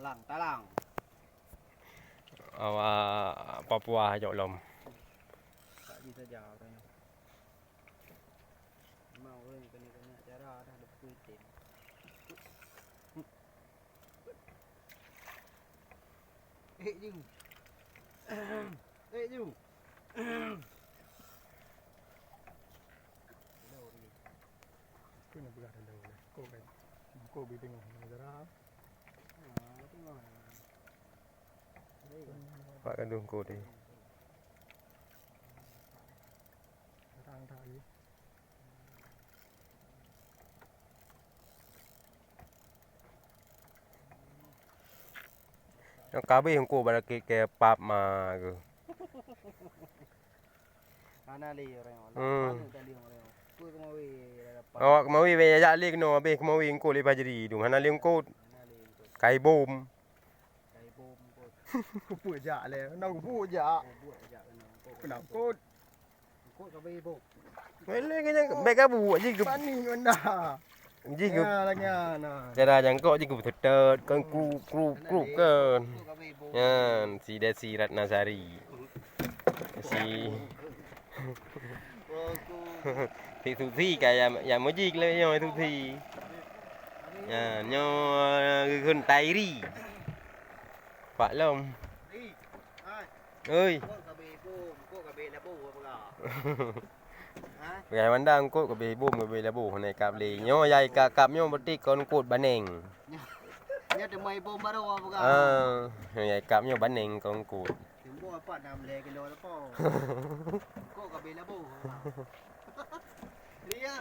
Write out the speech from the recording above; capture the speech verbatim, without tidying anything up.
Talang, talang. Awak Papua jok lom. Tak bisa jauh tanya. Memang orang kena kena cara dah depan tim. Eh ju. Eh ju. Kena peugah dalam ni. Kok kan? Kok bi tengok negara. Pak Kandung Kode. Nyoe kabeh eungkôt bak rakét keu pap ma geuh. Hana lé orang. Hmm. Mana tadi orang? Kue kemawi dah dapat. Awak kemawi bèk jak lé keunoe, habéh kemawi eungkôt lé Fajri dum. Hana lé eungkôt. Hana lé eungkôt. Kai bom. Kai bom eungkôt. Kupuk jak lé. Nak kupuk jak. Kupuk jak kena eungkôt. Kena eungkôt. Eungkôt kabeh bom. Mana kena bèk kabu jih ke. Panih ngon dah. Jih ke. Ya, lagi na. Cara jangkok jih ke beuteutet kan kru kru kru kan. Eungkôt kabeh bom. Nyan si Desi Ratnasari. Si Susi ka ya, ya mujik lé nyoe Susi. Ya, nyoe geukheun Tairi. Pak Lom. Oi. Peugah mantong eungkôt kabeh bom, kabeh laboh, hana ikab lé. Nyoe ya ikab-kab nyoe berarti kon eungkôt baneng. Nyoe teuma bom baru peugah. Ah, ya ikab nyoe baneng kon eungkôt. Timbul apa enam belas kilo lepo. Kok kabeh labu. Iya.